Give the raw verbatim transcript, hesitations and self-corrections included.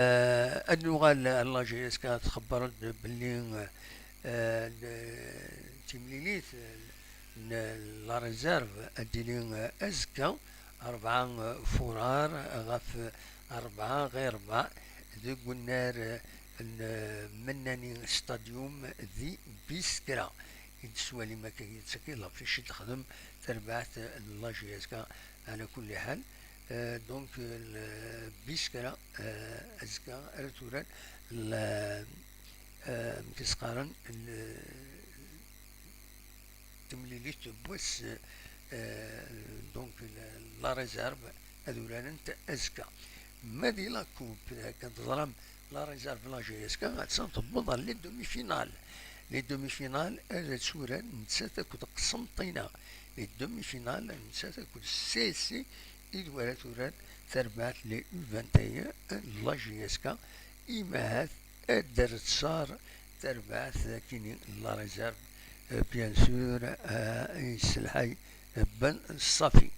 Eh, ad nuɣal ar la J S K, txebbreḍ-d belli, eh, n-, timlilit n la réserve ad d-tili azekka, rebɛa furar ɣef rebɛa ɣir rebɛa, deg unnar n Mennani Stadium di Biskra. I d-teswalim akka, yettaki l'affiche i d-texdem terbaɛt n la J S K. Ala kulli ḥal, eh, donc, le Biskra, eh, azekka ara turar la, eh, amek i s-qqaren, le, timlilit n wass, eh, donc, la, la réserve ad urarent azekka. Ma di la coupe, akken teẓram, la réserve la J S K attan tewweḍ ɣer les demi-finales. Les demi-finales ara turar nettat akked Qsenṭina. Les demi-finales nettat akked C S C i d wara turar terbaɛt les U vingt et un n la J S K. Imahat ad d-terr ttṣar terbaɛt akini la réserve, eh, bien sûr, eh, yesselḥay, eh, Ben Ṣafi.